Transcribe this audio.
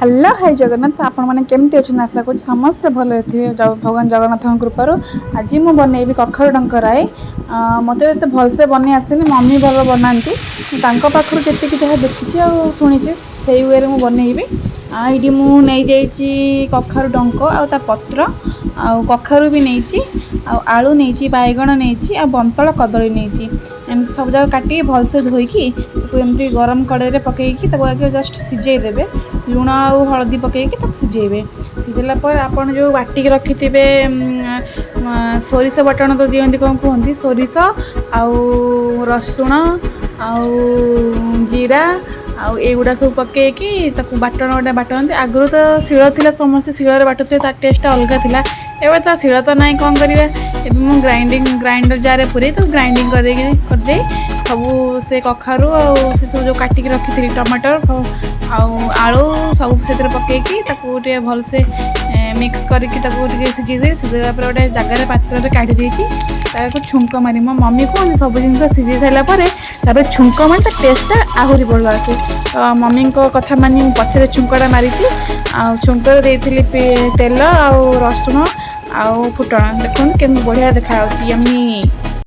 Hello, high Jagannath. ଆପଣମାନେ କେମିତି ଅଛନ୍ତି? ଆଶା କରୁଛି ସମସ୍ତେ ଭଲରେ ଥିବେ ଭଗବାନ ଜଗନ୍ନାଥଙ୍କ କୃପାରୁ। ଆଜି ମୁଁ ବନେଇବି କଖାରୁ ଡଙ୍କ ରାଇ। ମୋତେ ଏତେ ଭଲସେ ବନେଇ ଆସେନି, ମମି ଭଲ ବନାନ୍ତି। ମୁଁ ତାଙ୍କ ପାଖରୁ ଯେତିକି ଯାହା ଦେଖିଛି ଆଉ ଶୁଣିଛି, ସେଇ ୱେରେ ମୁଁ ବନେଇବି। ଏଇଠି ମୁଁ ନେଇଯାଇଛି କଖାରୁ ଡଙ୍କ ଆଉ ତା ପତ୍ର, ଆଉ କଖାରୁ ବି ନେଇଛି, ଆଉ ଆଳୁ ନେଇଛି, ବାଇଗଣ ନେଇଛି, ଆଉ ବନ୍ତଳ କଦଳୀ ନେଇଛି। ଏମିତି ସବୁ ଯାକ କାଟିକି ଭଲସେ ଧୋଇକି ତାକୁ ଏମିତି ଗରମ କଡ଼େଇରେ ପକେଇକି ତାକୁ ଆଗେ ଜଷ୍ଟ ସିଝେଇ ଦେବେ। ଲୁଣ ଆଉ ହଳଦୀ ପକେଇକି ତାକୁ ସିଝେଇବେ। ସିଝେଇଲା ପରେ ଆପଣ ଯେଉଁ ବାଟିକି ରଖିଥିବେ, ସୋରିଷ ବାଟଣ ତ ଦିଅନ୍ତି, କ'ଣ କୁହନ୍ତି, ସୋରିଷ ଆଉ ରସୁଣ ଆଉ ଜିରା ଆଉ ଏଇଗୁଡ଼ା ସବୁ ପକେଇକି ତାକୁ ବାଟଣ ଗୋଟେ ବାଟନ୍ତି। ଆଗରୁ ତ ଶିଳ ଥିଲା, ସମସ୍ତେ ଶିଳରେ ବାଟୁଥିଲେ, ତା ଟେଷ୍ଟଟା ଅଲଗା ଥିଲା। ଏବେ ତ ଶିଳ ତ ନାହିଁ, କ'ଣ କରିବା? ଏବେ ମୁଁ ଗ୍ରାଇଣ୍ଡର ଜାର୍ରେ ପୁରେଇ ତାକୁ ଗ୍ରାଇଣ୍ଡିଙ୍ଗ କରିଦେଇକି କରିଦେଇ ସବୁ ସେ କଖାରୁ ଆଉ ସେ ସବୁ ଯେଉଁ କାଟିକି ରଖିଥିଲି, ଟମାଟର ଆଉ ଆଳୁ ସବୁ ସେଥିରେ ପକେଇକି ତାକୁ ଟିକେ ଭଲସେ ମିକ୍ସ କରିକି ତାକୁ ଟିକେ ସିଝେଇ ଦେଇ, ସିଝେଇଲା ପରେ ଗୋଟେ ଜାଗାରେ ପାତ୍ରରେ କାଢ଼ି ଦେଇଛି। ତାକୁ ଛୁଙ୍କ ମାରି, ମୋ ମମି କୁହନ୍ତି, ସବୁ ଜିନିଷ ସିଝେଇ ସାରିଲା ପରେ ତାପରେ ଛୁଙ୍କ ମାରି ତା ଟେଷ୍ଟଟା ଆହୁରି ଭଲ ଆସେ। ତ ମମିଙ୍କ କଥା ମାନି ମୁଁ ପଛରେ ଛୁଙ୍କଟା ମାରିଛି। ଆଉ ଛୁଙ୍କରେ ଦେଇଥିଲି ତେଲ ଆଉ ରସୁଣ ଆଉ ଫୁଟଣ। ଦେଖନ୍ତୁ କେମିତି ବଢ଼ିଆ ଦେଖାଯାଉଛି, ୟମି।